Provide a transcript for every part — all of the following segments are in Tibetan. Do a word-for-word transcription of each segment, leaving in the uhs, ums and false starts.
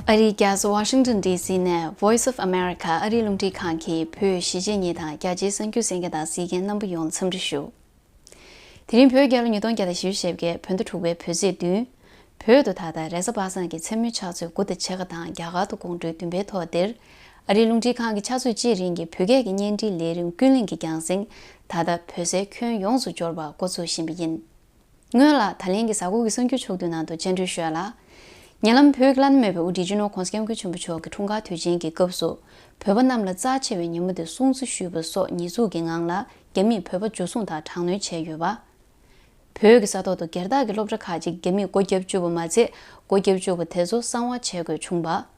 ཨ་རིའི་རྒྱལ་ས་ཝ་ཤིང་ཊོན་ཌི་སི་ནས་Voice of America ཨ་རིའི་རླུང་འཕྲིན་ཁང་གི་བོད་གཞིས་བྱེས་གཉིས་དང་རྒྱ་ཆེའི་གསར་འགྱུར་གསན་མཁན་དང་གཟིགས་མཁན་རྣམ་པ་ཡོངས་ལ་འཚམས་འདྲི་ཞུ། དེ་རིང་བོད་རྒྱལ་ལོ་ཉིས་སྟོང་བརྒྱ་དང་བཞི་བཅུ་ཞེ་བརྒྱད་བོད་ཟླ་དྲུག་པའི་བོད་ཚེས་བདུན། བོད་དུ་ད་ལྟ་རེས་གཟའ་པ་སངས་ཀྱི་མཚན་མོའི་ཕྱག་ཚོད་དགུ་དང་ཕྱེད་ཀ་དང་རྒྱ་གར་དུ་དགོང་དྲོའི་བདུན་པའི་ཐོག་འདིར། ཨ་རིའི་རླུང་འཕྲིན་ཁང་གི་ཕྱག་ཚོད་གཅིག་རིང་གི་བོད་སྐད་ཀྱི་བརྙན་འཕྲིན་ལས་རིམ་ཀུན་གླེང་གི་རྒྱང་སྲིང་། ད་ལྟ་བོད་སའི་ཁྱོན་ཡོངས་སུ་འབྱོར་བ་འགོ་ཚུགས་བཞིན་པ་ཡིན། སྔོན་ལ་ད་ལན་གྱི་གཟའ་འཁོར་གྱི་གསར་འགྱུར་ཕྱོགས་བསྡུས་ནང་དུ་སྤྱན་འབུལ་ཞུ་ཡ་ལ། ཉེ་ལམ་བོད་ཀྱི་བླ་ན་མེད་པའི་དབུ་ཁྲིད་སྤྱི་ནོར་༸གོང་ས་༸སྐྱབས་མགོན་ཆེན་པོ་མཆོག་གི་འཁྲུངས་སྐར་དུས་ཆེན་གྱི་སྐབས་སུ། བོད་པ་རྣམས་ལ་རྩ་ཆེ་བའི་ཉིན་མོ་དེ་སྲུང་བརྩི་ཞུས་པ་སོགས་ཉེས་འཛུགས་ཀྱི་ངང་ལ་རྒྱ་མིས་བོད་པ་འཇུ་བཟུང་དང་དྲག་གནོན་བྱས་ཡོད་པ། བོད་ཀྱི་ས་ཐོག་ཏུ་སྒེར་བདག་གི་སློབ་གྲྭ་ཁག་ཅིག་རྒྱ་མིས་སྒོ་བརྒྱབ་བཅུག་པ་མ་ཚད། སྒོ་བརྒྱབ་བཅུག་པ་དེ་ཚོ་གསང་བ་བྱེད་དགོས་བྱུང་བ།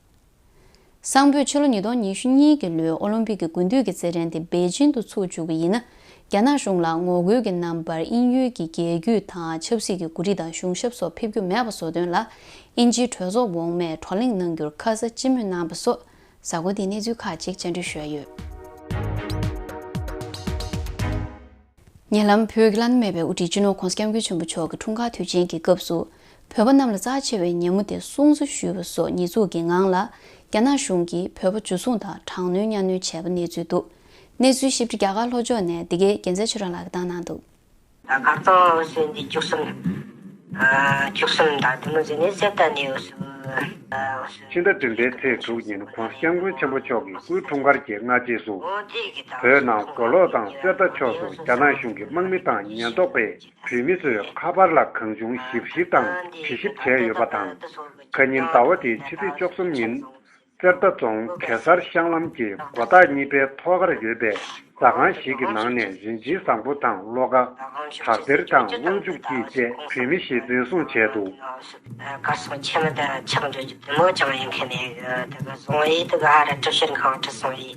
སང་ཕོད་ཕྱི་ལོ་ཉིས་སྟོང་ཉི་ཤུ་གཉིས་ཀྱི་ལོའི་ཨོ་ལིམ་པིག་གི་དགུན་དུས་ཀྱི་རྩེད་འགྲན་དེ་པེ་ཅིང་དུ་ཚུགས་བཅུག་པ་ཡིན་ན། རྒྱ་ནག་གཞུང་ལ་ངོ་རྒོལ་གྱི་རྣམ་པར་དབྱིན་ཡུལ་གྱི་རྒྱལ་རྒྱུད་དང་ཆབ་སྲིད་ཀྱི་འགོ་ཁྲིད་དང་གཞུང་ཞབས་སོགས་ཕེབས་རྒྱུ་མེད་པ་བཟོ་དོན་ལ། དབྱིན་ཇིའི་གྲོས་ཚོགས་འོག་མས་བགྲོ་གླེང་གནང་རྒྱུར་ཁ་ས་སྤྱི་མོས་གནང་བ་སོགས། གཟའ་འཁོར་འདིའི་གནས་ཚུལ་ཁག་ཅིག་སྤྱན་འབུལ་ཞུ་ཡ་ཡོད། ཉེ་ལམ་བོད་ཀྱི་བླ་ན་མེད་པའི་དབུ་ཁྲིད་སྤྱི་ནོར་༸གོང་ས་༸སྐྱབས་མགོན་ཆེན་པོ་མཆོག་གི་འཁྲུངས་སྐར་དུས་ཆེན་གྱི་སྐབས་སུ། བོད་པ་རྣམས་ལ་རྩ་ཆེ་བའི་ཉིན་མོ་དེ་སྲུང་བརྩི་ཞུས་པ་སོགས་ཉེས་འཛུགས་ཀྱི་ངང་ལ། རྒྱ་ནག་གཞུང་གིས་བོད་པ་འཇུ་བཟུང་དང་དྲག་གནོན་གཉའ་གནོན་བྱས་པ་གནས་ཚུལ་འདུག་གནས་ཚུལ་ཞིབ་ཕྲ་རྒྱ་གར་ལྷོ་ཕྱོགས་ནས་འདི་གའི་རྒྱལ་མཚན་ཆོས་གྲགས་ལགས་ཀྱིས་བཏང་གནང་འདུག་ད་གར་དང་འོ་སོ་འདི་བཅུ་གསུམ། ཨ། བཅུ་གསུམ་ད་དུ་མི་ཟེར་ནས་ཟེར་ད་ནས་འོ་སོ། ཕྱི་ཟླ་བདུན་པའི་ཚེས་དྲུག་ཉིན་༸གོང་ས་༸སྐྱབས་མགོན་ཆེན་པོ་མཆོག་གི་སྐུའི་འཁྲུངས་སྐར་གྱི་སྔ་རྗེས་སུ། བོད་ནང་མགོ་ལོག་དང་གསེར་རྟ་ཕྱོགས་སུ་རྒྱ་ནག་གཞུང་གི་དམག་མི་དང་ཉེན་རྟོག་པས་བོད་མི་ཚོའི་ཁ་པར་ལ་གང་བྱུང་ཞིབ་བཤེར་དང་དྲི་ཞིབ་བྱས་ཡོད་པ་དང་། ཁ་ཉིན་ཟླ་བ་འདིའི་ཕྱི་ཚེས་བཅུ་གསུམ་ཉིན། གསེར་རྟ་རྫོང་གེ་སར་ཤང་ལམ་གྱི་སྒོ་ཐག་གཉིས་པའི་ཐོག་ཁར་ཡོད་པའི་ཟ་ཁང་ཞིག་གི་ནང་ནས་རིན་ཆེན་བཟང་པོ་དང་བློ་དགའ། དར་སྡེར་དང་དབང་ཕྱུག་སྐྱིད་བཅས་བོད་མི་བཞི་འཛིན་བཟུང་བྱས་འདུག་གར་སོང་ཁྱིམ་དུ་ཆགས་འགྲོ་རྒྱུ་དེ་མོ་ཅང་ཡིན་མཁན་མེད་གི། དེ་གི་བཟུང་ཡི་དེ་གི་ཧ་ར་གྲུ་བཞིར་ཁང་ཁྲིད་སོང་ཡི།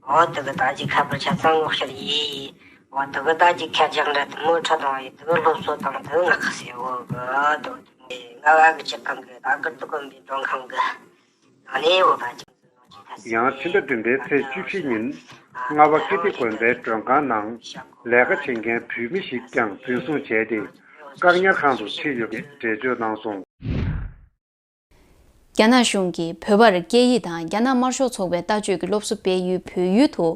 འོ་དེ་གི་ད་ཅི་ཁ་པར་ཆ་ཚང་ངོ་ཤེས་ཡི། འོ་དེ་གི་ད་ཅི་ཁ་རྒྱག་འདྲ་དེ་མོ་ཁྲིད་བཏང་ཡི། དེ་གི་སློབ་གསོ་དང་དེ་གི་ང་ཁ་སེ་འོ་གི་དེ་གི་ང་བ་གི་ཅི་གང་གི་ད་གི་དེ་གི་མི་གྲོང་ཁང་གི། ཡང་ཕྱི་ཟླ་བདུན་པའི་ཚེས་བཅུ་བཞི་ཉིན་རྔ་བ་ཀིརྟི་དགོན་པའི་མགྲོན་ཁང་ནང་ལས་ཀ་བྱེད་མཁན་བོད་མི་ཞིག་ཀྱང་འཛིན་བཟུང་བྱས་ཏེ། བཀག་ཉར་ཁང་དུ་ཁྲིད་ཡོད་པའི་འགྲེལ་བརྗོད་གནང་སོང་། རྒྱ་ནག་གཞུང་གིས་བོད་པར་སྐད་ཡིག་དང་རྒྱ་ནག་དམར་ཤོག་ཚོགས་པའི་ལྟ་སྤྱོད་ཀྱི་སློབ་གསོ་སྤེལ་ཡུལ་བོད་ཡུལ་དུ།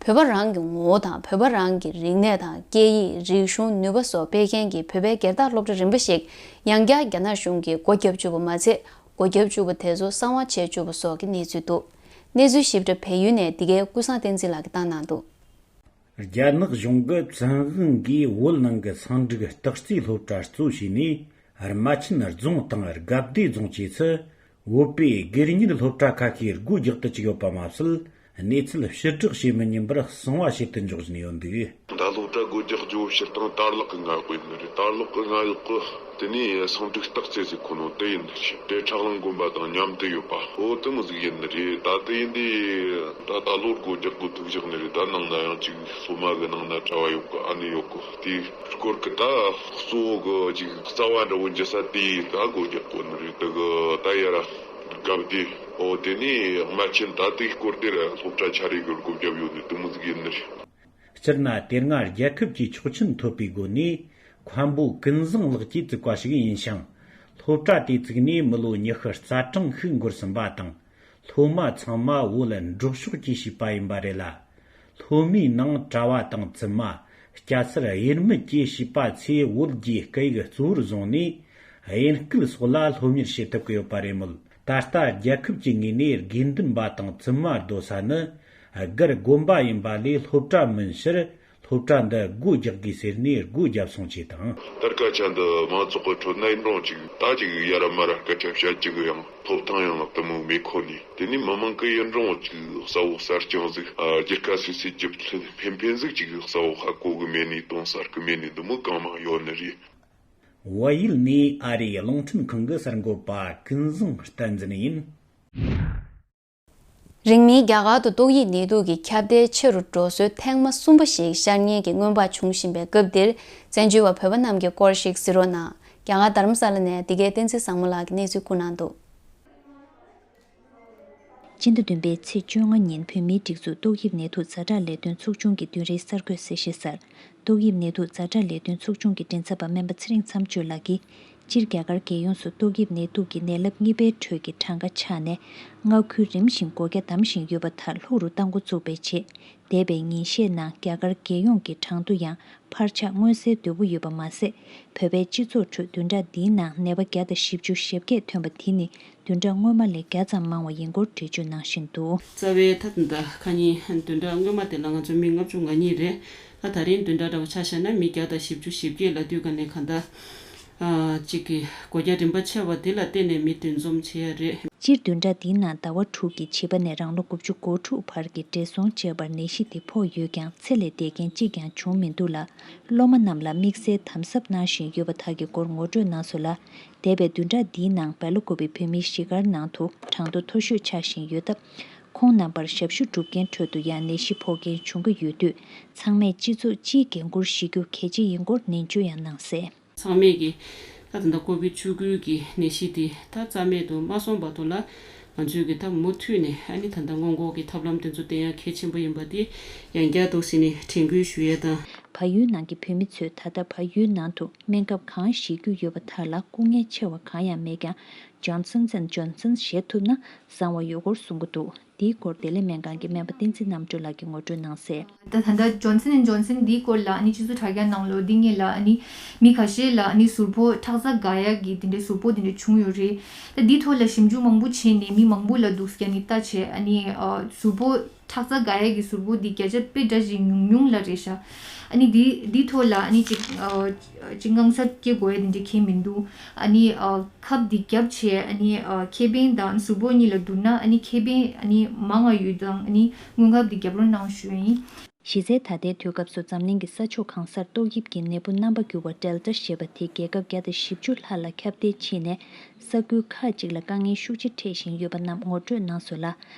བོད་པ་རང་གི་ངོ་བོ་དང་བོད་པ་རང་གི་རིག་གནས་དང་སྐད་ཡིག་རིག་གཞུང་ནུས་པ་སོགས་སྤེལ་མཁན་གྱི་བོད་པའི་སྒེར་བདག་སློབ་གྲྭ་རིམ་པ་ཞིག་ཡང་བསྐྱར་རྒྱ་ནག་གཞུང་གིས་སྒོ་བརྒྱབ་བཅུག་པ་མ་ཚད། སྒོ་བརྒྱབ་བཅུག་པ་དེ་ཚོ་གསང་བ་བྱས་བཅུག་པ་སོགས་ཀྱི་གནས་ཚུལ་འདུག་གནས་ཚུལ་ཞིབ་ཕྲ་བལ་ཡུལ་ནས་འདི་གའི་ཀུན་བཟང་བསྟན་འཛིན་ལགས་ཀྱིས་བཏང་གནང་འདུག་རྒྱ་ནག་གཞུང་གི་བཙན་དབང་གིས་བོད་ནང་གི་སང་འགྲིག་སྟག་རྩེའི་སློབ་གྲྭ་གཙོ་བྱས་ནས། རྨ་ཆེན་རྫོང་དང་དགའ་བདེ་རྫོང་བཅས་སུ་བོད་པའི་སྒེར་གཉེར་སློབ་གྲྭ་ཁ་ཤས་སྒོ་རྒྱག་ཏུ་བཅུག་ཡོད་པ་མ་ཟད། གནས་ཚུལ་ཕྱིར་བསྒྲགས་བྱེད་མི་ཉན་པར་གསང་བ་བྱེད་དུ་འཇོག་བཞིན་ཡོད་འདུག་ད་སློབ་གྲྭ་སྒོ་རྒྱག་རྒྱུ་སྤྱིར་བཏང་དར་ལག་གི་མངའ་འོག་ཡིན་ནི་རེད། དར་ལག་གི་མངའ་འོག་གི་དེ་ནས་སང་འགྲིག་སྟག་རྩེ་ཟེར་ཁོ་ནོ་དེ་ཡིན་ནི་རེད། དེ་ཁྲ་གླིང་དགོན་པ་དང་མཉམ་དུ་ཡོད་པ། འོ་དེ་མོ་ཟིག་ཡིན་ནི་རེད། ད་དེ་ཡིན་དུས་ད་ད་ལོར་སྒོ་རྒྱག་དགོས་ཐུག་བཞག་ནི་རེད། ད་ནང་ན་ཡང་ཅིག་སློབ་མ་གི་ནང་ན་གྲྭ་བ་ཡོད་གི། ཨ་ནེ་ཡོད་གི། དེའི་སྐོར་གི་ད་གཙོ་བོ་གི་ཅིག་རྩ་བ་འདྲ་བོ་འཇུ་ས་དེ་ད་སྒོ་རྒྱག་དགོས་ནི་རེད། དེ་གི་ད་ཡ་ར་དགའ་བདེ། འོ་དེ་ནས་རྨ་ཆེན། ད་དེའི་སྐོར་དེ་ར་སློབ་གྲྭ་ཆ་རེ་གི་སྒོ་བརྒྱབ་ཡོད་ནི་དེ་མོ་ཟིག་ཡིན་ནི་རེད། སྤྱིར་ན་དེ་སྔ་རྒྱལ་ཁབ་ཀྱི་ཆོག་མཆན་ཐོབ་པའི་སྒོ་ནས་མཁན་པོ་ཀུན་བཟང་ལགས་ཀྱིས་བཙུགས་པ་ཞིག་ཡིན་ཞིང་། སློབ་གྲྭ་དེ་བཙུགས་ནས་མི་ལོ་ཉི་ཤུ་རྩ་གྲངས་ཤིག་འགོར་ཟིན་པ་དང་། སློབ་མ་ཚང་མ་བོད་འབྲོག་ཕྱོགས་ཀྱི་བྱིས་པ་ཡིན་པ་རེད་ལ། སློབ་མའི་ནང་གྲྭ་བ་དང་བཙུན་མ། སྐྱ་སེར་དབྱེར་མེད་ཀྱིས་བྱིས་པ་ཚོས་བོད་ཀྱི་སྐད་ཡིག་གཙོ་བོར་བཟུང་ནས། དབྱིན་སྐད་སོགས་ལ་སློབ་གཉེར་བྱེད་ཐུབ་ཀྱི་ཡོད་པ་རེད་མོད། ད་ལྟ་རྒྱལ་ཁབ་ཀྱི་ངོས་ནས་དགེ་འདུན་པ་དང་བཙུན་མ་སྡོད་ས་ནི་སྒར་དགོན་པ་ཡིན་པ་ལས་སློབ་གྲྭ་མིན་ཕྱིར། སློབ་གྲྭ་འདི་སྒོ་རྒྱག་དགོས་ཟེར་ནས་སྒོ་བརྒྱབ་སོང་ཅེས་དང་། ད་སྐད་ཆ་འདི་མང་ཚོགས་ཀྱི་ཁྲོད་ན་ཡིན་རུང་ཅིག་ད་ཅིག་ཡ་ར་མ་ར་སྐད་ཆ་བཤད་རྒྱུ་གི་ཡང་ཐོབ་ཐང་ཡང་དེ་མོ་མེད་ཁོ་ནས། དེ་ནས་མི་མང་གི་ཡིན་རུང་ཅིག་གསལ་བོ་གསལ་རྐྱང་ཟིག་ཨ། རྒྱལ་ཁ་སིག་སིག་རྒྱབ་ཕན་ཕན་ཟིག་ཅིག་གསལ་བོ་ཧ་གོ་གི་མེད་ནས་དོན་གསལ་གི་མེད་ནས་འདི་མོ་གང་མང་ཡོད་ནི་རེད། བལ་ཡུལ་ནས་ཨ་རིའི་རླུང་འཕྲིན་ཁང་གི་གསར་འགོད་པ་ཀུན་བཟང་བསྟན་འཛིན་ཡིན། རིང་མིན་རྒྱ་གར་དུ་ཏོག་དབྱིབས་ནད་དུག་གི་ཁྱབ་གདལ་ཆེ་རུ་འགྲོ་སྲོལ་ཐེངས་མ་གསུམ་པ་ཞིག་ཤར་ཉེན་གྱི་སྔོན་དཔག་བྱུང་བཞིན་པའི་སྐབས་འདིར། བཙན་བྱོལ་བ་བོད་པ་རྣམས་ཀྱི་སྐོར་ཞིག་གཟིགས་རོགས་གནང་། རྒྱ་གར་རྡ་རམ་ས་ལ་ནས་འདི་གའི་བསྟན་འཛིན་བཟང་མོ་ལགས་ཀྱིས་གནས་ཚུལ་བསྐུར་གནང་འདུག་སྤྱི་ཟླ་བདུན་པའི་ཚེས་བཅོ་ལྔ་ཉིན་བོད་མིའི་སྒྲིག་འཛུགས་ཏོག་དབྱིབས་ནད་དུག་ཛ་དྲག་ལས་དོན་ཚོགས་ཆུང་གི་བདུན་རེའི་གསར་འགོད་གསལ་བཤད་གསར། ཏོག་དབྱིབས་ནད་དུག་ཛ་དྲག་ལས་དོན་ཚོགས་ཆུང་གི་མགྲིན་ཚབ་པ་སྨན་པ་ཚེ་རིང་མཚམས་གཅོད་ལགས་ཀྱིས། སྤྱིར་རྒྱ་གར་རྒྱལ་ཡོངས་སུ་ཏོག་དབྱིབས་ནད་དུག་གི་ནད་རླབས་གཉིས་པའི་ཁྲོད་ཀྱི་གྲངས་ཀ་ཆག་ནས་མངའ་ཁུལ་རིམ་བཞིན་སྒོ་རྒྱ་བསྡམ་བཞིན་ཡོད་པ་དག་ལྷུག་རུ་གཏང་འགོ་བཙུགས་པའི་རྗེས། འདས་པའི་ཉིན་ཤས་ནང་རྒྱ་གར་རྒྱལ་ཡོངས་ཀྱི་གྲངས་ཐོ་ཡང་འཕར་ཆག་མངོན་གསལ་དོད་པོ་ཡོད་པ་མ་ཟད། བོད་པའི་སྤྱི་ཚོགས་ཁྲོད་བདུན་ཕྲག་འདིའི་ནང་ནད་པ་བརྒྱ་དང་བཞི་བཅུ་ཞེ་བརྒྱད་ཐོན་པ་དེ་ནི་བདུན་ཕྲག་སྔོན་མ་ལས་བརྒྱ་ཙམ་མང་བ་ཡིན་སྐོར་འགྲེལ་བརྗོད་གནང་བཞིན་འདུག། རྩ་བའི་ཐ་ད་ཁ་ཉིན་བདུན་ཕྲག་སྔོན་མ་དེ་ལ་ང་ཚོ་མི་ལྔ་བཅུ་ང་གཉིས་རེད། ད་ད་རིང་བདུན་ཕྲག་འདྲ་བོ་ཆ་བཞག་ན་མི་བརྒྱ་དང་བཞི་བཅུ་ཞེ་བརྒྱད་ལ་དུས་ག་ནས་ག་འདྲ། ཨ། གཅིག་གི་སྒོ་རྒྱ་རིམ་པ་ཆེ་བ་དེ་ལ་བརྟེན་ནས་མི་འདུ་འཛོམས་བྱེད་ཡ་རེད། སྤྱིར་བདུན་ཕྲག་འདིའི་ནང་ཟླ་བ་དྲུག་གི་བྱིས་པ་ནས་རང་ལོ་དགུ་བཅུ་གོ་དྲུག་བར་གྱི་བགྲེས་སོང་བཅས་པར་ནད་གཞི་དེ་ཕོག་ཡོད་ཀྱང་ཚེ་ལས་འདས་མཁན་གཅིག་ཀྱང་བྱུང་མི་འདུག་ལ། སློབ་མ་རྣམས་ལ་དམིགས་བསལ་དམ་ཟབ་གནང་བཞིན་ཡོད་པ་དག་གི་སྐོར་ངོ་སྤྲོད་གནང་སོང་ལ། འདས་པའི་བདུན་ཕྲག་འདིའི་ནང་སྦེལ་ཀོབ་བོད་མིའི་གཞིས་སྒར་ནང་དུ་གྲངས་ཐོ་མཐོ་ཤོས་ཆགས་བཞིན་ཡོད་སྟབས། ཁོང་རྣམ་པར་ཞབས་ཞུ་སྒྲུབ་མཁན་ཁྲོད་དུ་ཡང་ནད་གཞི་ཕོག་མཁན་བྱུང་གི་ཡོད་དུས། ཚང་མས་སྤྱི་ཚོགས་སྤྱིའི་འགན་འཁུར་བཞེས་རྒྱུ་གལ་ཆེ་ཡིན་སྐོར་ནན་བརྗོད་ཡང་གནང་གསལ། ཚང་མས་ཀྱི་ད་ད་ལྟ་ཀོ་བིད་བཅུ་དགུ་གི་ནད་གཞི་དེ་ད་རྩ་མེད་དུ་མ་སོང་བར་དུ་ལ། ང་ཚོས་ཀྱི་ད་མུ་མཐུད་ནས་ཨ་ནི་ད་ལྟ་སྔོན་འགོག་གི་ཐབས་ལམ་དེ་ཚོ་བསྟེན་ཡ་གལ་ཆེན་པོ་ཡིན་པ་དེ་ཡང་བསྐྱར་དུ་ཟིན་ནས་དྲན་སྐུལ་ཞུ་ཡས་དང་། བལ་ཡུལ་ནང་གི་བོད་མི་ཚོས་ད་ལྟ་བལ་ཡུལ་ནང་དུ་སྨན་ཁབ་གང་བཞེས་རྒྱུ་ཡོད་པ་དག་ལ་སྐུ་ངལ་ཆེ་བ་གང་ཡང་མེད་ཀྱང་། Johnson and Johnson བཞེས་ཐུབ་ན་བཟང་བ་ཡོད་སྐོར་གསུང་གི་འདུག། འདིའི་སྐོར་བདེ་ལེགས་སྨན་ཁང་གི་སྨན་པ་བསྟན་འཛིན་རྣམ་གྲོལ་ལགས་ཀྱིས་ངོ་སྤྲོད་གནང་གསལ། ད་ད་ལྟ་Johnson and Johnson འདིའི་སྐོར་ལ་ཨ་ནི་སྤྱི་ཚོགས་དྲ་རྒྱ་ནང་ལོགས་འདི་ངེད་ལ་ཨ་ནི་མི་ཁ་ཤས་ལ་ཨ་ནི་ཟུར་ཕོག་ཁྲག་རྩ་འགག་ཡ་གི་དེ་འདྲའི་ཟུར་ཕོག་དེ་འདྲ་བྱུང་ཡོད་རེད། ད་འདིའི་ཐོག་ལ་ཞིབ་འཇུག་མང་པོ་བྱས་ནས་མི་མང་པོ་ལ་འདུག་སེ་ཨ་ནི་ལྟ་བྱས་ཨ་ནི་ཨ་ཟུར་ཕོག་ཁྲག་རྩ་འགག་ཡ་གི་ཟུར་ཕོག་འདི་བརྒྱ་ཆ་དཔེ་འདྲ་ཞིག་ཉུང་ཉུང་ལ་རེད་ཤག། ཨ་ནི་འདི་འདིའི་ཐོག་ལ་ཨ་ནི་ཅིག་ཨ་ཅིག་དངངས་འཚབ་སྐྱེ་དགོས་ཡ་དེ་འདྲ་གང་ཡང་མི་འདུག། ཨ་ནི་ཨ་ཁབ་འདི་བརྒྱབ་བྱས་ཨ་ནི་ཨ་ཁེ་ཕན་དང་ཟུར་ཕོག་གཉིས་ལ་བསྡུར་ན་ཨ་ནི་ཁེ་ཕན་ཨ་ནི་མང་ང་ཡོད་དང་ཨ་ནི་དངོས་ཁབ་འདི་བརྒྱབ་རོགས་གནང་ཞུ་ཡ་ཡིན། གཞི་རྩའི་ད་ལྟའི་དུས་སྐབས་སུ་འཛམ་གླིང་གི་ས་ཕྱོགས་གང་སར་ཏོག་དབྱིབས་ཀྱི་ནད་འབུ་རྣམ་པ་འགྱུར་བ་Delta ཞེས་པ་དེ་རྒྱལ་ཁབ་བརྒྱ་དང་བཞི་བཅུ་ལྷག་ལ་ཁྱབ་གདལ་ཕྱིན་ནས་ས་ཁུལ་ཁག་ཅིག་ལ་དཀའ་ངལ་ཤུགས་ཆེ་འཕྲད་བཞིན་ཡོད་པ་རྣམས་ངོ་སྤྲོད་གནང་སོང་ལ།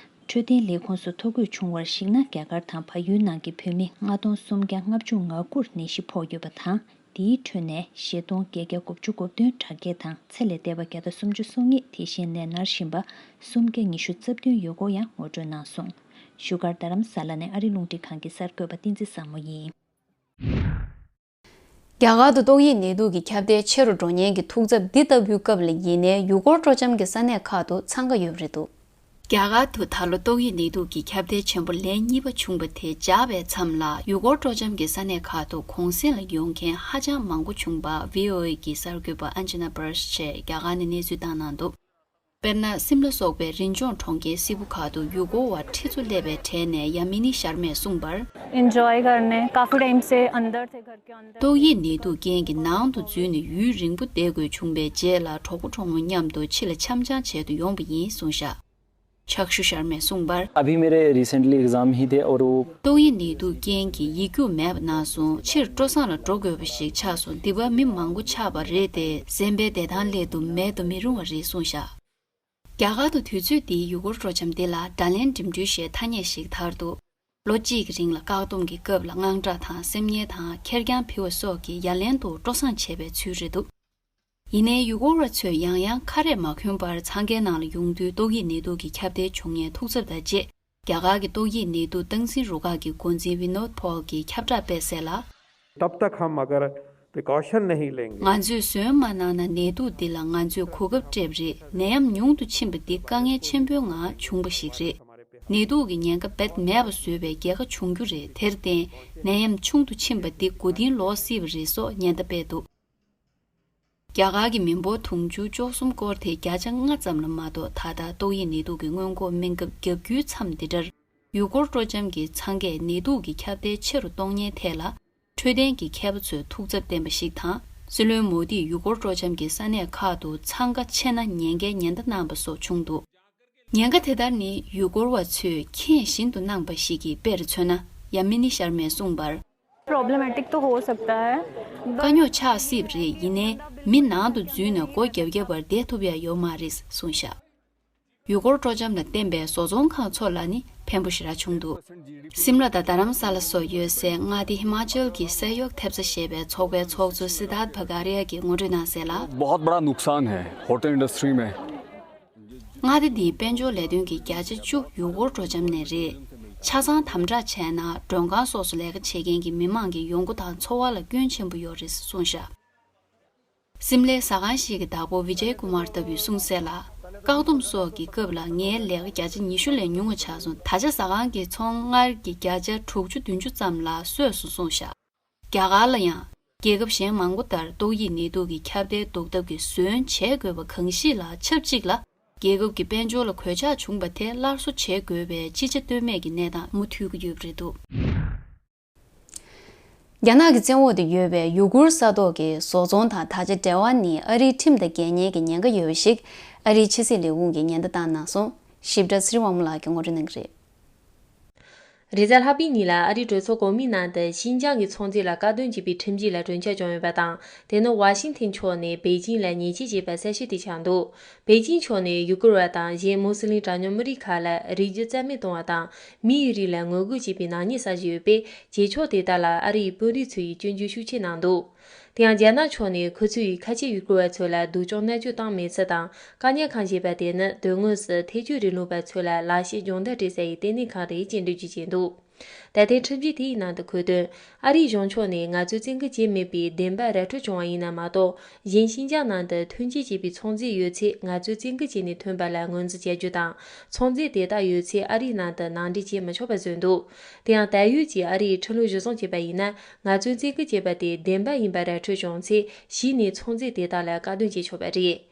འཕྲོད་བསྟེན་ལས་ཁུངས་སུ་ཐོ་འགོད་བྱུང་བར་གཞིགས་ན། རྒྱ་གར་དང་བལ་ཡུལ་ནང་གི་བོད་མི་ལྔ་སྟོང་སུམ་བརྒྱ་ལྔ་བཅུ་ང་དགུར་ནད་གཞི་ཕོག་ཡོད་པ་དང་། དེའི་ཁྲོད་ནས་བཞི་སྟོང་བརྒྱད་བརྒྱ་དགུ་བཅུ་གོ་བདུན་དྲག་སྐྱེད་དང་ཚེ་ལས་འདས་པ་བརྒྱ་དང་སུམ་ཅུ་སོ་གཉིས། དེ་བཞིན་ནད་མནར་བཞིན་པ་སུམ་བརྒྱ་ཉི་ཤུ་རྩ་བདུན་ཡོད་སྐོར་ཡང་ངོ་སྤྲོད་གནང་སོང་། བཞུགས་སྒར་རྡ་རམ་ས་ལ་ནས་ཨ་རི་རླུང་འཕྲིན་ཁང་གི་གསར་འགོད་པ་བསྟན་འཛིན་བཟང་མོ་ཡིན། རྒྱ་གར་དུ་ཏོག་དབྱིབས་ནད་དུག་གི་ཁྱབ་གདལ་ཆེ་རུ་འགྲོ་ཉེན་གྱི་ཐུག་འཚབ་འདི་ལྟ་བུའི་སྐབས་ལ་ཡིན་ནའི་ཡུལ་སྐོར་སྤྲོ་འཆམ་གྱི་ས་གནས་ཁག་ཏུ་འཚང་ཁ་ཡོད་པ་རེད་འདུག། རྒྱ་གར་དུ་ད་ལོ་ཏོག་དབྱིབས་ནད་དུག་གི་ཁྱབ་གདལ་ཆེན་པོ་ལན་གཉིས་པ་བྱུང་བ་དེ་འཇགས་པའི་མཚམས་ལ། ཡུལ་སྐོར་སྤྲོ་འཆམ་གྱི་ས་གནས་ཁག་ཏུ་གུང་གསེང་ལ་ཡོང་མཁན་ཧ་ཅང་མང་པོ་བྱུང་བ་ཝི་ཨོ་ཨེ་གི་གསར་འགོད་པ་ཨན་ཇི་ན་བྷར་ཆས་རྒྱ་གར་ནས་གནས་ཚུལ་བཏང་གནང་འདུག། དཔེར་ན། སིམ་ལ་སོགས་པའི་རི་ལྗོངས་གྲོང་ཁྱེར་སིལ་བུ་ཁག་ཏུ་ཡུལ་སྐོར་བ་ཁྲི་ཚོ་སླེབས་པའི་གྲས་ནས་ཡ་མི་ནི་ཤར་མས་གསུངས་པར། एंजॉय करने काफ़ी टाइम से अंदर थे, घर के अंदर। ཏོག་དབྱིབས་ནད་དུག་རྐྱེན་གྱིས་ནང་དུ་འཛུལ་ནས་ཡུན་རིང་པོ་བསྡད་དགོས་བྱུང་བའི་རྗེས་ལ་གྲོགས་པོ་གྲོགས་མོ་མཉམ་དུ་ཕྱི་ལ་འཆམ་འཆམ་བྱེད་དུ་ཡོང་པ་ཡིན་གསུངས་བཞག། ཆག་ཤུ་ཤར་མས་གསུངས་པར། अभी मेरे रिसेंटली एग्ज़ाम ही थे और वो ཏོག་དབྱིབས་ནད་དུག་རྐྱེན་གྱིས་ཡིག་རྒྱུགས་མེད་པ་གནང་སོང་། ཕྱིར་སྤྲོ་བསང་ལ་འགྲོ་དགོས་པ་ཞིག་ཆགས་སོང་། འདི་པར་མི་མང་པོ་ཆགས་པ་རེད་དེ། གཟན་པའི་བདེ་ཐང་སླད་དུ་མེད་དུ་མི་རུང་བ་རེད་གསུངས་བཞག། རྒྱ་གར་དུ་དུས་ཚོད་འདིའི་ཡུལ་སྐོར་སྤྲོ་འཆམ་འདི་ལ་དགྲ་ལན་འགྲིམ་འགྲུལ་ཞེས་ཐ་སྙད་ཞིག་དར་འདུག། ལོ་གཅིག་གི་རིང་ལ་བཀག་སྡོམ་གྱི་སྐབས་ལ་དངངས་སྐྲག་དང་སེམས་ངལ་དང་ཁེར་རྐྱང་ཕུད་པ་སོགས་ཀྱིས་ཡ་ལན་དུ་སྤྲོ་བསང་བྱས་པའི་ཚུལ་རེད་འདུག། ཡིན་ནའི་ཡུལ་སྐོར་བ་ཚོས་ཡང་ཡང་ཁ་རས་མ་གོན་པར་འཚང་ཁའི་ནང་ལ་ཡོང་དུས་ཏོག་དབྱིབས་ནད་དུག་གི་ཁྱབ་གདལ་བྱུང་ཉེན་ཐུག་ཚབ་དང་བཅས། རྒྱ་གར་གྱི་ཏོག་དབྱིབས་ནད་དུག་སྟངས་འཛིན་རུ་ཁག་གི་འགོ་འཛིན་ཝི་ནོད་ཕོལ་གྱིས་ཁྱབ་བསྒྲགས་སྤེལ་གསལ་ལ། तब तक हम अगर प्रिकॉशन नहीं लेंगे। ང་ཚོས་ཟོན་མ་གནང་ན་ནད་དུག་འདི་ལ་ང་ཚོས་གོ་སྐབས་སྤྲད་པ་རེད། ནད་ཡམས་ཉུང་དུ་ཕྱིན་པ་འདི་དཀའ་ངལ་ཆེན་པོའི་ངང་བྱུང་བ་ཞིག་རེད། ནད་དུག་གི་ཉེན་ཁ་རྦད་མེད་པ་བཟོ་བའི་རྒྱལ་ཁ་འབྱུང་རྒྱུ་རེད། དེར་བརྟེན་ནད་ཡམས་ཆུང་དུ་ཕྱིན་པ་འདི་མགོ་རྟིང་ལོག་སྲིད་པ་རེད་སོགས་ཉེན་བརྡ་སྤེལ་འདུག། རྒྱ་གར་གྱི་མི་འབོར་དུང་ཕྱུར་བཅུ་གསུམ་སྐོར་དེ་བརྒྱ་ཆ་ལྔ་ཙམ་ལ་མ་གཏོགས་ད་ལྟ་ཏོག་དབྱིབས་ནད་དུག་གི་སྔོན་འགོག་སྨན་ཁབ་བརྒྱབ་རྒྱུའི་མཚམས་འདི་འདྲར། ཡུལ་སྐོར་སྤྲོ་འཆམ་གྱི་འཚང་ཁས་ནད་དུག་གི་ཁྱབ་གདལ་ཆེ་རུ་གཏོང་ཉེན་ཐད་ལ། འཕྲོད་བསྟེན་གྱི་མཁས་པ་ཚོས་ཐུགས་འཚབ་བསྟན་པ་ཞིག་དང་། སྲིད་བློན་མོ་དིས་ཡུལ་སྐོར་སྤྲོ་འཆམ་གྱི་ས་གནས་ཁག་ཏུ་འཚང་ཁ་ཆེ་ན་ཉེན་ཁའི་ཉེན་བརྡ་གནང་པ་སོགས་བྱུང་འདུག། ཉེན་ཁ་དེ་ལྟར་ནི་ཡུལ་སྐོར་བ་ཚོས་ཁྱད་བཞིན་དུ་གནང་པ་ཞིག་གི་དཔེར་མཚོན་ན། ཡ་མི་ནི་ཤར་མས་གསུངས་པར། प्रॉब्लमेटिक तो हो सकता है। དཀའ་རྙོག་ཆགས་སྲིད་པ་རེད། ཡིན་ནའི་མི་ནང་དུ་འཛུལ་ནས་སྒོ་རྒྱབ་རྒྱབ་པར་བསྡད་ཐུབ་ཡ་ཡོད་མ་རེད་གསུངས་བཞག། ཡུལ་སྐོར་སྤྲོ་འཆམ་ལ་བརྟེན་པའི་བཟོ་ཚོང་ཁང་ཚོ་ལ་ནི་ཕན་པོ་ཞེ་དྲག་བྱུང་འདུག། སིམ་ལ་དང་རྡ་རམ་ས་ལ་སོགས་ཡོད་སའི་མངའ་སྡེ་ཧི་མ་ཅལ་གྱི་སེ་ཡོག་ཐེབས་རྩ་ཞེས་པའི་ཚོགས་པའི་ཚོགས་གཙོ་སི་དཱརཐ་བྷ་ག་རི་ཡ་གིས་ངོ་སྤྲོད་གནང་གསལ་ལ། बहुत बड़ा नुकसान है होटल इंडस्ट्री में। མངའ་སྡེ་འདིའི་དཔལ་འབྱོར་ལས་དོན་གྱི་བརྒྱ་ཆ་བཅུ་ཡུལ་སྐོར་སྤྲོ་འཆམ་ནས་རེད། ཆ་ཚང་དམ་དྲག་བྱས་ན་མགྲོན་ཁང་སོགས་སུ་ལས་ཀ་བྱེད་མཁན་གྱི་མི་མང་གི་ཡོང་སྒོ་དང་འཚོ་བ་ལ་སྐྱོན་ཆེན་པོ་ཡོད་རེད་གསུངས་བཞག། སིམ་ལའི་ཟ་ཁང་ཞིག་གི་བདག་པོ་བི་ཇེ་ཀུ་མར་ལྟ་བུས་གསུངས་གསལ་ལ། བཀག་སྡོམ་སོགས་ཀྱི་སྐབས་ལ་ངའི་ལས་ཀ་བརྒྱ་ཆ་ཉི་ཤུ་ལས་ཉུང་བ་ཆགས་སོང་། ད་ཆ་ཟ་ཁང་གི་ཚོང་སྔར་གྱི་བརྒྱ་ཆ་དྲུག་ཅུ་བདུན་ཅུ་ཙམ་ལ་སོས་སོང་གསུངས་བཞག། རྒྱ་གར་ལ་ཡང་རྒྱལ་ཁབ་གཞན་མང་པོ་ལྟར་ཏོག་དབྱིབས་ནད་དུག་གི་ཁྱབ་གདལ་ཟློག་ཐབས་ཀྱི་ཟོན་བྱེད་དགོས་པ་གང་ཞིག་ལ་ཆབས་ཅིག་ལ། རྒྱལ་ཁབ་ཀྱི་དཔལ་འབྱོར་ལ་གོད་ཆག་བྱུང་བ་དེ་སླར་གསོ་བྱེད་དགོས་པའི་ཅི་བྱ་གཏོལ་མེད་ཀྱི་གནས་སྟངས་མུ་མཐུད་ཀྱི་ཡོད་པ་རེད་འདུག། རྒྱ་ནག་གི་བཙན་འོག་ཏུ་ཡོད་པའི་ཡུ་གུར་ས་ཐོག་གི་བཟོ་ཚོང་དང་ད་ཆ་འབྲེལ་བ་ནི་ཨ་རིའི་ཁྲིམས་དང་འགལ་ཉེན་གྱི་ཉེན་ཁ་ཡོད་པ་ཞིག་ཨ་རིའི་ཕྱི་སྲིད་ལས་ཁུངས་ཀྱིས་ཉེན་བརྡ་བཏང་གནང་སོང་། ཞིབ་ཕྲ་ཚེ་རིང་དབང་མོ་ལགས་ཀྱིས་ངོ་སྤྲོད་གནང་གི་རེད། རེས་གཟའ་ལྷག་པའི་ཉིན་ལ་ཨ་རིའི་གྲོས་ཚོགས་གོང་མའི་ནང་དུ་ཤིན་ཅང་གི་ཚོང་རྫས་ལ་བཀག་སྡོམ་བྱས་པའི་ཁྲིམས་གཞི་ལ་གྲོས་འཆར་བྱུང་ཡོད་པ་དང་། དེ་ནི་ཝ་ཤིང་ཐན་ཕྱོགས་ནས་པེ་ཅིང་ལ་ཉེས་ཆད་བཅད་པ་གསལ་བཤད་དེ་ཆགས་འདུག། པེ་ཅིང་ཕྱོགས་ནས་ཡུ་གུར་བ་དང་གཞན་མུ་སི་ལིམ་གྲངས་ཉུང་མི་རིགས་ཁག་ལ་རིགས་རྒྱུད་རྩ་མེད་གཏོང་བ་དང་། མིའི་རིགས་ལ་ངོ་རྒོལ་བྱེད་པའི་ནག་ཉེས་བསགས་བཞིན་ཡོད་པས། བྱེད་ཕྱོགས་དེ་དག་ལ་ཨ་རིའི་དཔོན་རིགས་ཚོས་སྐྱོན་བརྗོད་ཤུགས་ཆེ་གནང་འདུག། དེ་ཡང་རྒྱ་ནག་ཕྱོགས་ནས་ཁོ་ཚོས་ཁ་ཆེ་ཡུ་གུར་བ་ཚོ་ལ་སྡུག་སྦྱོང་མནར་གཅོད་བཏང་མེད་ཚུལ་དང་། བཀག་ཉར་ཁང་ཞེས་པ་དེ་ནི་དོན་དངོས་སུ་ཐེ་ཇུས་རིང་ལུགས་པ་ཚོ་ལ་ལག་ཤེས་སྦྱོང་བརྡར་སྤྲད་ས་ཡི་ལྟེ་གནས་ཁང་རེད་ཅེས་འགྲེལ་བརྗོད་བྱས་འདུག། ད་ལྟའི་ཁྲིམས་གཞི་དེའི་ནང་དུ་འཁོད་དོན། ཨ་རིའི་གཞུང་ཕྱོགས་ནས་ང་ཚོས་བཙན་སྐུལ་བྱས་མེད་པའི་བདེན་པ་ར་འཕྲོད་བྱུང་བ་ཡིན་ན་མ་གཏོགས། གཞན་ཤིན་ཅང་ནང་དུ་ཐོན་སྐྱེད་བྱས་པའི་ཚོང་རྫས་ཡོད་ཚེ་ང་ཚོས་བཙན་སྐུལ་བྱས་ནས་ཐོན་པ་ལ་ངོས་འཛིན་བྱ་རྒྱུ་དང་། ཚོང་རྫས་དེ་དག་ཡོད་ཚེ་ཨ་རིའི་ནང་དུ་ནང་འདྲེན་བྱེད་མི་ཆོག་པ་བཟོས་འདུག། དེ་ཡང་ད་ཡོད་ཀྱི་ཨ་རིའི་ཁྲིམས་ལུགས་གཞི་བཟུང་བྱས་པ་ཡིན་ན། ང་ཚོས་བཙན་སྐུལ་བྱས་པ་དེ་བདེན་པ་ཡིན་པ་ར་འཕྲོད་བྱུང་ཚེ། གཞི་ནས་ཚོང་རྫས་དེ་དག་ལ་བཀག་སྡོམ་བྱེད་ཆོག་པ་རེད།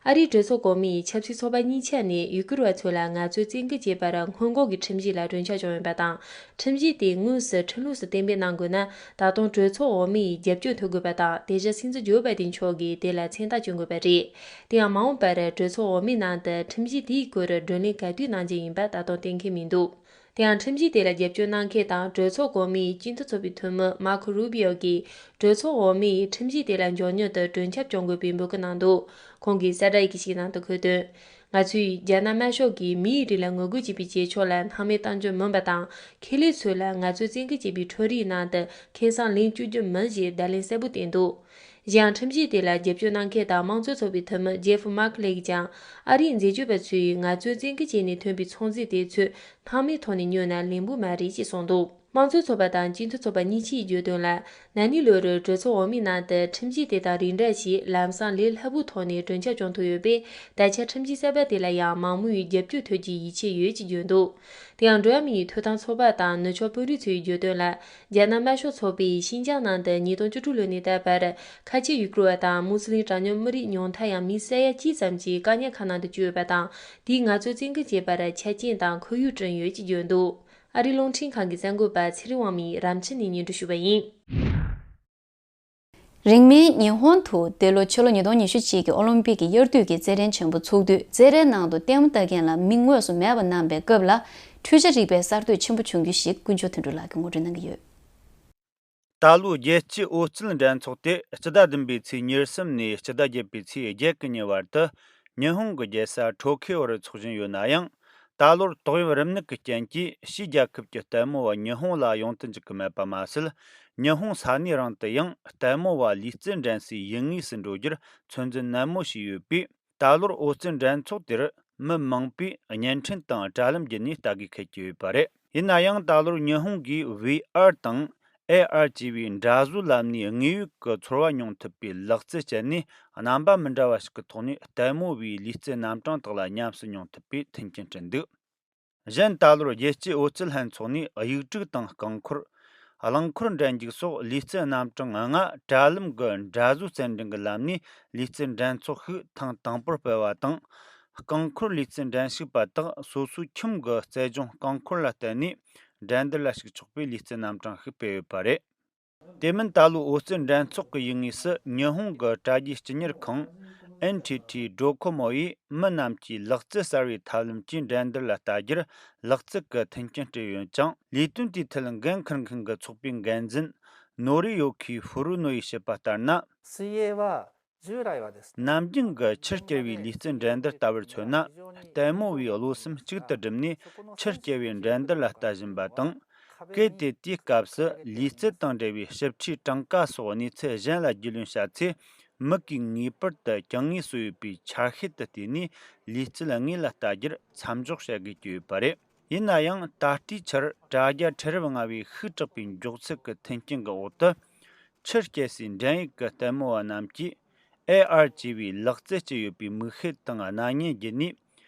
ཨ་རིའི་གྲོས་ཚོགས་གོང་མའི་ཆབ་སྲིད་ཚོགས་པ་གཉིས་ཆ་ནས་ཡུ་གུར་བ་ཚོ་ལ་ང་ཚོས་བཙན་སྐུལ་བྱས་པར་སྔོན་འགོག་གི་ཁྲིམས་གཞི་ལ་གྲོས་འཆར་བྱུང་ཡོད་པ་དང་། ཁྲིམས་གཞི་དེ་དངོས་སུ་ཁྲིམས་ལུགས་སུ་གཏན་འབེབས་གནང་དགོས་ན། ད་དུང་གྲོས་ཚོགས་འོག་མའི་རྒྱབ་སྐྱོར་ཐོབ་དགོས་པ་དང་། དེ་བཞིན་སྲིད་འཛིན་ཇོ་བྷའི་ཏིན་མཆོག་གིས་དེ་ལ་མཚན་རྟགས་བསྐྱོན་དགོས་པ་རེད། དེ་ཡང་མ་འོངས་པར་གྲོས་ཚོགས་འོག་མའི་ནང་དུ་ཁྲིམས་གཞི་དེའི་སྐོར་བགྲོ་གླེང་ག་དུས་གནང་རྒྱུ་ཡིན་པ་ད་དུང་གཏན་འཁེལ་མི་འདུག། དེ་ཡང་ཁྲིམས་གཞི་དེ་ལ་རྒྱབ་སྐྱོར་གནང་མཁན་དང་གྲོས་ཚོགས་གོང་མའི་སྤྱི་འཐུས་ཚོགས་པའི་འཐུས་མི་མར་ཁོ་རུ་བི་ཨོ་གིས། གྲོས་ཚོགས་འོག་མའི་ཁྲིམས་གཞི་དེ་ལ་མགྱོགས་མྱུར་དུ་གྲོས་འཆར་སྐྱོང་དགོས་པའི་འབོད་སྐུལ་གནང་འདུག། ཁོང་གིས་གསལ་བསྒྲགས་ཡི་གེ་ཞིག་ནང་དུ་འཁོད་དོན། ང་ཚོས་རྒྱ་ནག་དམར་ཤོག་གིས་མིའི་རིགས་ལ་ངོ་རྒོལ་བྱེད་པའི་བྱེད་ཕྱོགས་ལ་སྣང་མེད་གཏོང་རྒྱུ་མིན་པ་དང་། ཁེ་ལས་ཚོ་ལ་ང་ཚོས་བཙན་སྐུལ་བྱས་པའི་འཕྲུལ་རིག་ནང་དུ་ཁེ་བཟང་ལེན་བཅུག་རྒྱུ་མིན་ཞེས་བརྡ་ལན་གསལ་པོ་བསྟན་འདུག། གཞན་ཡང་ཁྲིམས་གཞི་དེ་ལ་རྒྱབ་སྐྱོར་གནང་མཁན་དང་དམངས་གཙོའི་ཚོགས་པའི་འཐུས་མི་ཇེ་ཧྥ་མར་ཁེ་ལེ་ཡིས་ཀྱང་། ཨ་རིའི་འཛད་སྤྱོད་པ་ཚོས་ང་ཚོས་བཙན་སྐུལ་བྱས་ནས་ཐོན་པའི་ཚོང་རྫས་དེ་ཚོས་སྣང་མེད་ཐོག་ནས་ཉོས་ན་ལན་པོ་མ་རེད་ཅེས་གསུངས་འདུག། དམངས་གཙོའི་ཚོགས་པ་དང་སྤྱི་འཐུས་ཚོགས་པ་གཉིས་ཆའི་བརྗོད་དོན་ལ། ན་ནིང་ལོ་རེར་གྲོས་ཚོགས་འོག་མའི་ནང་དུ་ཁྲིམས་གཞི་དེ་དང་རིགས་འདྲ་ཞིག་ལམ་སང་ལས་སླ་པོའི་ཐོག་ནས་གྲོས་འཆར་བྱུང་ཐུབ་ཡོད་པས། ད་ཆ་ཁྲིམས་གཞི་གསར་པ་དེ་ལ་ཡང་མང་མོས་ཡིས་རྒྱབ་སྐྱོར་ཐོབ་རྒྱུའི་ཡིད་ཆེས་ཡོད་ཅེས་བརྗོད་འདུག། དེ་ཡང་འགྲོ་བ་མིའི་ཐོབ་ཐང་ཚོགས་པ་དང་ནུབ་ཕྱོགས་དཔོན་རིགས་ཚོའི་བརྗོད་དོན་ལ། རྒྱ་ནག་དམར་ཤོག་ཚོགས་པས་ཤིན་ཅང་ནང་དུ་ཉིས་སྟོང་བཅུ་དྲུག་ལོ་ནས་ད་བར། ཁ་ཆེ་ཡུ་གུར་བ་དང་མུ་སི་ལིམ་གྲངས་ཉུང་མི་རིགས་ཉུང་མཐའ་ཡང་མི་ས་ཡ་གཅིག་ཙམ་གྱིས་བཀག་ཉར་ཁང་ནང་དུ་བཅུག་ཡོད་པ་དང་། དེས་ང་ཚོས་བཙན་སྐུལ་བྱེད་པར་ཆ་རྐྱེན་དང་ཁོར་ཡུག་བསྐྲུན་ཡོད་ཅེས་བརྗོད་འདུག། ཨ་རིའི་རླུང་འཕྲིན་ཁང་གི་གསར་འགོད་པ་ཚེ་རིང་དབང་མོས་རང་ཆི་ནས་སྙན་སྒྲོན་ཞུས་པ་ཡིན། རིང་མིན་ཉི་ཧོང་དུ་འདི་ལོ་ཕྱི་ལོ་ཉིས་སྟོང་ཉི་ཤུ་གཅིག་གི་ཨོ་ལིམ་པིག་གི་དབྱར་དུས་ཀྱི་རྩེད་འགྲན་ཆེན་པོ་ཚུགས་དུས། རྩེད་རའི་ནང་དུ་ལྟད་མོ་ལྟ་མཁན་ལ་མི་དངོས་སུ་མེད་པ་གནང་པའི་སྐབས་ལ། འཕྲུལ་ཆས་རིག་པའི་གསར་གཏོད་ཆེན་པོ་བྱུང་རྒྱུ་ཞིག་ཀུན་མཆོག་དོན་གྲུབ་ལགས་ཀྱིས་ངོ་སྤྲོད་གནང་གི་ཡོད། ད་ལོའི་རྒྱལ་སྤྱིའི་འོད་རྩལ་འགྲན་ཚོགས་དེ་སྤྱི་ཟླ་བདུན་པའི་ཚེས་ཉེར་གསུམ་ནས་སྤྱི་ཟླ་བརྒྱད་པའི་ཚེས་བརྒྱད་ཀྱི་ཉིན་བར་དུ། ཉི་ཧོང་གི་རྒྱལ་ས་ཊོ་ཁི་ཡོར་འཚོགས་བཞིན་ཡོད་ན་ཡང་། ད་ལོར་ཏོག་དབྱིབས་རིམས་ནད་ཀྱི་རྐྱེན་གྱིས་ཕྱིའི་རྒྱལ་ཁབ་ཀྱི་ལྟད་མོ་བ་ཉི་ཧོང་ལ་ཡོང་དུ་འཇུག་གི་མེད་པ་མ་ཟད། ཉི་ཧོང་ས་གནས་རང་དུ་ཡང་ལྟད་མོ་བ་ལུས་རྩལ་འགྲན་སའི་ཡུལ་དངོས་སུ་འགྲོ་རྒྱུར་ཚོད་འཛིན་ནན་མོ་བྱས་ཡོད་པས། ད་ལོར་འོད་རྩལ་འགྲན་ཚོགས་དེར་མི་མང་པོས་བརྙན་འཕྲིན་དང་དྲ་ལམ་བརྒྱུད་ནས་ལྟ་གི་འཁེལ་གྱི་ཡོད་པ་རེད། ཡིན་ན་ཡང་ད་ལོར་ཉི་ཧོང་གིས་ཝི་ཨར་དང་ཨེ་ཨར་བཅས་པའི་འདྲ་བཟོའི་ལམ་ནས་དངོས་ཡོད་ཀྱི་ཚོར་བ་མྱོང་ཐུབ་པའི་ལག་རྩལ་སྤྱད་ནས། རྣམ་པ་མི་འདྲ་བ་ཞིག་གི་ཐོག་ནས་ལྟད་མོ་བའི་ལུས་རྩལ་རྣམ་གྲངས་དག་ལ་ཉམས་སུ་མྱོང་ཐུབ་པའི་མཐུན་རྐྱེན་བསྐྲུན་འདུག། གཞན་ད་ལོར་རྒྱལ་སྤྱིའི་འོད་རྩལ་ལྷན་ཚོགས་ནས་གཡུག་དྲུག་དང་རྐང་འཁོར། རླངས་འཁོར་འགྲན་རྒྱུག་སོགས་ལུས་རྩལ་རྣམ་གྲངས་ལྔ་དྲ་ལམ་གྱི་འདྲ་བཟོའི་རྩེད་འགྲན་གྱི་ལམ་ནས་ལུས་རྩལ་འགྲན་ཚོགས་ཤིག་ཐེངས་དང་པོར་སྤེལ་བ་དང་། རྐང་འཁོར་ལུས་རྩལ་འགྲན་ཞུགས་པ་དག་སོ་སོའི་ཁྱིམ་གྱི་རྩལ་སྦྱོང་རྐང་འཁོར་ལ་བརྟེན་ནས་འགྲན་བསྡུར་ལ་ཞུགས་ཆོག་པའི་ལུས་རྩལ་རྣམ་གྲངས་ཤིག་སྤེལ་ཡོད་པ་རེད། དེ་མིན་ད་ལོའི་འོད་རྩལ་འགྲན་ཚོགས་ཀྱི་ཡུལ་དངོས་སུ་ཉི་ཧོང་གི་དྲ་རྒྱའི་སྤྱི་གཉེར་ཁང་ཨེན་ཐི་ཐི་ཌོ་ཁོ་མོ་ཡིས་མི་རྣམས་ཀྱིས་ལག་རྩལ་གསར་བའི་ཐབས་ལམ་གྱིས་འགྲན་བསྡུར་ལ་ལྟ་རྒྱུར་ལག་རྩལ་གྱི་མཐུན་རྐྱེན་སྤྲད་ཡོད་ཅིང་། ལས་དོན་དེའི་ཐད་འགན་འཁུར་མཁན་གྱི་ཚོགས་པའི་འགན་འཛིན་ནོ་རི་ཡོ་ཁི་ཧྥུ་རུ་ནོ་ཡིས་བཤད་པ་ལྟར་ན། 水泳は従来はですね ནམ་རྒྱུན་གྱི་ཆུར་རྐྱལ་བའི་ལུས་རྩལ་འགྲན་བསྡུར་ལྟ་བུར་མཚོན་ན། ལྟད་མོ་བའི་བློ་སེམས་གཅིག་ཏུ་བསྒྲིམས་ནས་ཆུར་རྐྱལ་བའི་འགྲན་བསྡུར་ལ་ལྟ་བཞིན་པ་དང་། གལ་ཏེ་དེའི་སྐབས་སུ་ལུས་རྩལ་དང་འབྲེལ་བའི་ཞིབ་ཕྲའི་གྲངས་ཀ་སོགས་གནས་ཚུལ་གཞན་ལ་རྒྱུས་ལོན་བྱ་ཚེ། མིག་གིས་ངེས་པར་དུ་གྱང་ངོས་སུ་ཡོད་པའི་ཆ་ཤས་དེ་བལྟས་ནས་ལུས་རྩལ་དངོས་ལ་ལྟ་རྒྱུར་མཚམས་འཇོག་བྱ་དགོས་ཀྱི་ཡོད་པ་རེད། ཡིན་ན་ཡང་ད་ལྟའི་ཆར་དྲ་རྒྱ་ཕྲ་རབ་མངའ་བས་ཤུགས་དྲག་པའི་མགྱོགས་ཚད་ཀྱི་མཐུན་རྐྱེན་གྱི་འོག་ཏུ། ཆུར་རྐྱལ་སའི་འགྲན་ཡིག་གི་ལྟད་མོ་བ་རྣམས་ཀྱིས་ ཨེ་ཨར་ཅེས་པའི་ལག་རྩལ་སྤྱད་ཡོད་པའི་མིག་ཤེལ་དང་སྣ་བརྙན་བརྒྱུད་ནས།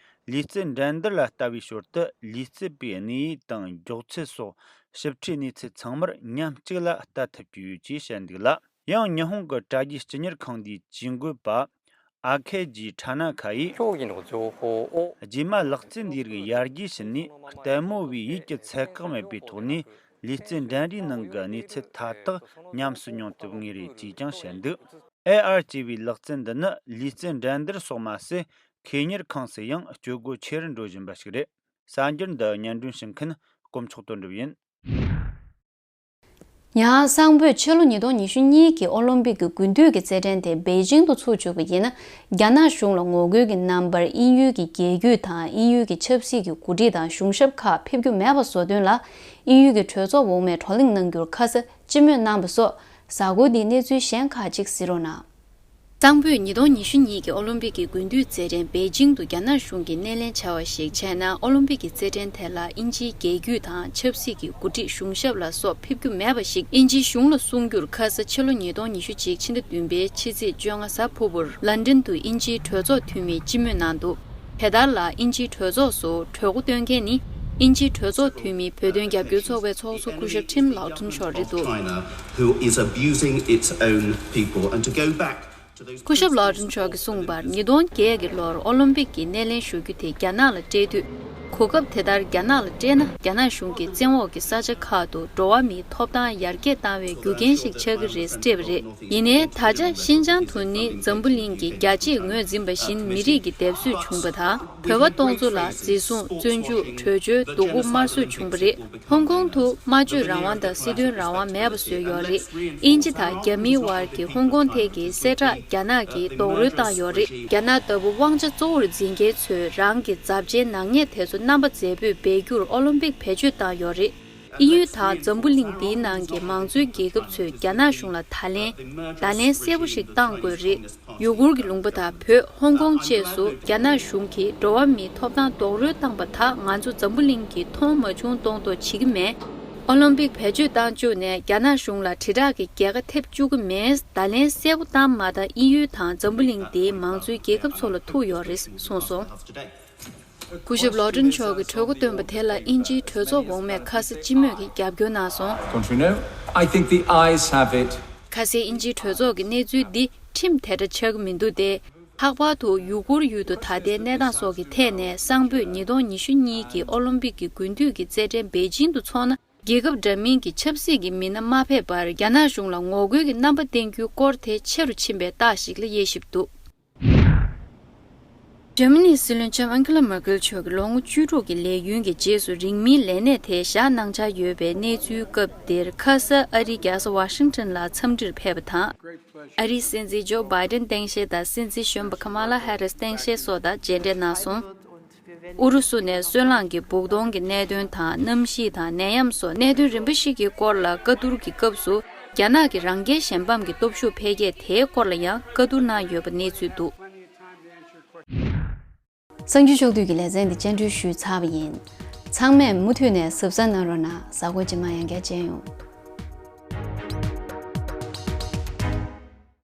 ལུས་རྩལ་འགྲན་བསྡུར་ལ་ལྟ་བའི་ཞོར་དུ་ལུས་རྩལ་པའི་གནས་ཡུལ་དང་མགྱོགས་ཚད་སོགས་ཞིབ་ཕྲའི་གནས་ཚུལ་ཚང་མར་མཉམ་གཅིག་ལ་ལྟ་ཐུབ་ཀྱི་ཡོད་ཅེས་བཤད་འདུག་ལ། ཡང་ཉི་ཧོང་གི་དྲ་རྒྱའི་སྤྱི་གཉེར་ཁང་འདིའི་ཇུས་འགོད་པ་ཨ་ཁེ་ཇི་ཁྲ་ན་ཁ་ཡིས། 競技の情報を རྗེས་མ་ལག་རྩལ་འདིའི་རིགས་ཡར་རྒྱས་ཕྱིན་ནས། ལྟད་མོ་བའི་ཡིད་ཀྱི་ཚད་བཀག་མེད་པའི་ཐོག་ནས་ལུས་རྩལ་འགྲན་རའི་ནང་གི་གནས་ཚུལ་མཐའ་དག་ཉམས་སུ་མྱོང་ཐུབ་ངེས་རེད་ཅེས་ཀྱང་བཤད་འདུག་ཨེ་ཨར་ཅེས་པའི་ལག་རྩལ་འདི་ནི་ལུས་རྩལ་འགྲན་བསྡུར་སོགས་མ་ཟད། ཁེ་གཉེར་ཁང་སུ་ཡང་སྤྱོད་སྒོ་ཆེ་རུ་འགྲོ་བཞིན་པ་ཞིག་རེད། གསར་འགྱུར་འདི་སྙན་སྒྲོན་ཞུ་མཁན་དཀོན་མཆོག་དོན་གྲུབ་ཡིན། ཡང་གསང་ཕོད་ཕྱི་ལོ་ཉིས་སྟོང་ཉི་ཤུ་གཉིས་ཀྱི་ཨོ་ལིམ་པིག་གི་དགུན་དུས་ཀྱི་རྩེད་འགྲན་དེ་པེ་ཅིང་དུ་ཚུགས་བཅུག་པ་ཡིན་ན། རྒྱ་ནག་གཞུང་ལ་ངོ་རྒོལ་གྱི་རྣམ་པར་དབྱིན་ཡུལ་གྱི་རྒྱལ་རྒྱུད་དང་དབྱིན་ཡུལ་གྱི་ཆབ་སྲིད་ཀྱི་འགོ་ཁྲིད་དང་གཞུང་ཞབས་ཁག་ཕེབས་རྒྱུ་མེད་པ་བཟོ་དོན་ལ། དབྱིན་ཡུལ་གྱི་གྲོས་ཚོགས་འོག་མས་བགྲོ་གླེང་གནང་རྒྱུར་ཁ་ས་སྤྱི་མོས་གནང་བ་སོགས། གཟའ་འཁོར་འདིའི་གནས་ཚུལ་གཞན་ཁག་ཅིག་གཟིགས་རོགས་གནང་། གསང་ཕོད་ཉིས་སྟོང་ཉི་ཤུ་གཉིས་ཀྱི་ཨོ་ལིམ་པིག་གི་དགུན་དུས་རྩེད་འགྲན་པེ་ཅིང་དུ་རྒྱ་ནག་གཞུང་གིས་སྣེ་ལེན་བྱ་བ་ཞིག་བྱས་ན། ཨོ་ལིམ་པིག་གི་རྩེད་འགྲན་དེ་ལ་དབྱིན་ཇིའི་རྒྱལ་རྒྱུད་དང་ཆབ་སྲིད་ཀྱི་འགོ་ཁྲིད་གཞུང་ཞབས་ལ་སོགས་ཕེབས་རྒྱུ་མེད་པ་ཞིག་དབྱིན་ཇིའི་གཞུང་ལ་གསུང་རྒྱུར་ཁ་ས་ཕྱི་ལོ་ཉིས་སྟོང་ཉི་ཤུ་གཅིག་ཕྱི་ཟླ་བདུན་པའི་ཕྱི་ཚེས་བཅོ་ལྔ་གཟའ་ཕུར་བུར་ལན་ཌན་དུ་དབྱིན་ཇིའི་གྲོས་ཚོགས་འཐུས་མིས་སྤྱི་མོས་གནང་འདུག་དེ་ལྟར་ལ་དབྱིན་ཇིའི་གྲོས་ཚོགས་སུ་གྲོས་འགོ་སྟོན་མཁན་ནི། དབྱིན་ཇིའི་གྲོས་ཚོགས་འཐུས་མི་བོད་དོན་རྒྱབ་སྐྱོར་ཚོགས་པའི་ཚོགས་གཙོ་སྐུ་ཞབས་ཁྲིམ་ལའོ་ཏུན་མཆོག་རེད་འདུག China, who is abusing its own people, and to go back to those སྐུ་ཞབས་ལའོ་ཏུན་མཆོག་གིས་གསུངས་པར། ཉིས་སྟོང་བརྒྱད་ཀྱི་ལོར་ཨོ་ལིམ་པིག་གི་སྣེ་ལེན་ཞུ་རྒྱུ་དེ་རྒྱ་ནག་ལ་སྤྲད་དུས། གོ་སྐབས་དེ་ལྟར་རྒྱ་ནག་ལ་སྤྲད་ན། རྒྱ་ནག་གཞུང་གིས་བཙན་འོག་གི་ས་ཆ་ཁག་ཏུ་འགྲོ་བ་མིའི་ཐོབ་ཐང་ཡར་རྒྱས་བཏང་བའི་རྒྱུ་རྐྱེན་ཞིག་ཆགས་ཀྱི་རེད་སྤྲད་པ་རེད། ཡིན་ནའི་ད་ཆ་ཤིན་ཅང་དུ་ནི་འཛམ་བུ་གླིང་གི་རྒྱལ་སྤྱིས་ངོས་འཛིན་པ་བཞིན་མི་རིགས་ཀྱི་སྡེབ་གསོད་བྱུང་བ་དང་། བོད་པ་སྟོང་ཚོ་ལ་འཛིན་བཟུང་། བཙོན་འཇུག། བྲོས་བྱོལ། སྡུག་པོ་དམར་གསོད་བྱུང་བ་རེད། ཧོང་ཀོང་དུ་སྨྲ་བརྗོད་རང་དབང་དང་སྲིད་དོན་རང་དབང་མེད་པ་བཟོས་ཡོད་རེད། དབྱིན་ཇི་དང་རྒྱ་མིའི་དབར་གྱི་ཧོང་ཀོང་ཐད་ཀྱི་གསལ་བསྒྲགས་རྒྱ་ནག་གིས་རྡོག་རོལ་བཏང་ཡོད་རེད། རྒྱ་ནག་ལྟ་བུ་དབང་ཆ་གཙོ་བོར་འཛིན་མཁན་ཚོས་རང་གི་ཚབས་ཆེའི་ནག་ཉེས་དེ་ཚོ་རྣམ་པ་མཛེས་པོས་སྦས་རྒྱུར་ཨོ་ལིམ་པིག་བེད་སྤྱོད་བཏང་ཡོད་རེད། དབྱིན་ཡུལ་དང་འཛམ་བུ་གླིང་འདིའི་ནང་གི་མང་གཙོའི་རྒྱལ་ཁབ་ཚོས་རྒྱ་ནག་གཞུང་ལ་ད་ལན། བརྡ་ལན་གསལ་པོ་ཞིག་བཏང་དགོས་རེད། ཡུ་གུར་གྱི་ལུང་པ་དང་བོད། ཧོང་ཀོང་བཅས་སུ་རྒྱ་ནག་གཞུང་གིས་འགྲོ་བ་མིའི་ཐོབ་ཐང་རྡོག་རོལ་བཏང་པ་དག་ང་ཚོ་འཛམ་བུ་གླིང་གིས་མཐོང་མ་བྱུང་གཏོང་མདོག་བྱེད་ཀྱི་མེད། ཨོ་ལིམ་པིག་བེད་སྤྱོད་བཏང་བཅུག་ནས་རྒྱ་ནག་གཞུང་ལ་དྲིལ་བསྒྲགས་ཀྱི་རྒྱལ་ཁ་ཐེབས་བཅུག་གི་མེད། བརྡ་ལན་གསལ་པོ་བཏང་མ་ཐག་དབྱིན་ཡུལ་དང་འཛམ་བུ་གླིང་འདིའི་མང་གཙོའི་རྒྱལ་ཁབ་ཚོ་ལ་ཐུག་ཡོད་རེད་གསུངས་སོང་། སྐུ་ཞབས་ལོ་ཏྲོན་མཆོག་གིས་གྲོས་འགོ་བཏོན་པ་དེ་ལ་དབྱིན་ཇིའི་གྲོས་ཚོགས་འོག་མས་ཁ་ས་སྤྱི་མོས་ཀྱིས་རྒྱབ་སྐྱོར་གནང་སོང་། Don't you know? I think the eyes have it. ཁ་སའི་དབྱིན་ཇིའི་གྲོས་ཚོགས་ཀྱི་གནས་ཚུལ་འདི་ཁྲིམས་དེ་འདྲ་ཆགས་ཀྱི་མི་འདུག་སྟེ། ལྷག་པར་དུ་ཡུ་གུར་ཡུལ་དུ་ད་ལྟའི་གནས་སྟངས་སོགས་ཀྱི་ཐད་ནས་གསང་ཕོད་ཉིས་སྟོང་ཉི་ཤུ་གཉིས་ཀྱི་ཨོ་ལིམ་པིག་གི་དགུན་དུས་ཀྱི་རྩེད་འགྲན་པེ་ཅིང་དུ་འཚོགས་ན། རྒྱལ་ཁབ་འདྲ་མིན་གྱི་ཆབ་སྲིད་ཀྱི་མི་སྣ་མ་ཕེབས་པར་རྒྱ་ནག་གཞུང་ལ་ངོ་རྒོལ་གྱི་རྣམ་པ་བསྟན་རྒྱུའི་སྐོར་དེ་ཆེ་རུ་ཕྱིན་པའི་རྟགས་ཤིག་ལ་དབྱེ་ཞིབ་འདུག་འཇར་མ་ནིའི་སྲིད་བློན་ལྕམ་ཨན་ཁེ་ལ་མར་ཀེལ་མཆོག་གིས་ལོ་ངོ་བཅུ་དྲུག་གི་ལས་ཡུན་གྱི་རྗེས་སུ་རིང་མིན་ལས་གནས་དེ་བཞག་གནང་འཆར་ཡོད་པའི་གནས་ཚུལ་སྐབས་འདིར་ཁ་ས་ཨ་རིའི་རྒྱལ་ས་ཝ་ཤིང་ཊོན་ལ་འཚམས་འདྲིར་ཕེབས་པ་དང་། ཨ་རིའི་སྲིད་འཛིན་ཇོ་བྷའི་ཏན་སྟངས་དཔྱལ་དང་སྲིད་འཛིན་གཞོན་པ་ཁ་མ་ལ་ཧེ་རིས་སྟངས་དཔྱལ་སོགས་དང་མཇལ་འཕྲད་གནང་སོང་། ཨུ་རུ་སུ་ནས་སོལ་རླངས་ཀྱི་སྦུག་དོང་གི་གནད་དོན་དང་། གནམ་གཤིས་དང་ནད་ཡམས་སོགས་གནད་དོན་རིམ་པ་ཞིག་གི་སྐོར་ལ་བཀའ་བསྡུར་གྱི་སྐབས་སུ། རྒྱ་ནག་གི་རང་རྒྱལ་གཞན་ཕམ་གྱི་སྟོབས་ཤུགས་འཕེལ་རྒྱས་དེའི་སྐོར་ལ་ཡང་བཀའ་བསྡུར་གནང་ཡོད་པ་གནས་ཚུལ་འདུག་གསར་འགྱུར་ཕྱོགས་བསྡུས་ཀྱི་ལེ་ཚན་འདི་སྙན་སྒྲོན་ཞུས་ཚར་བ་ཡིན། ཚང་མས་མུ་མཐུད་ནས་གཟབ་གཟབ་གནང་རོགས་གནང་། གཟའ་འཁོར་རྗེས་མ་ཡང་བསྐྱར་མཇལ་ཡོང་།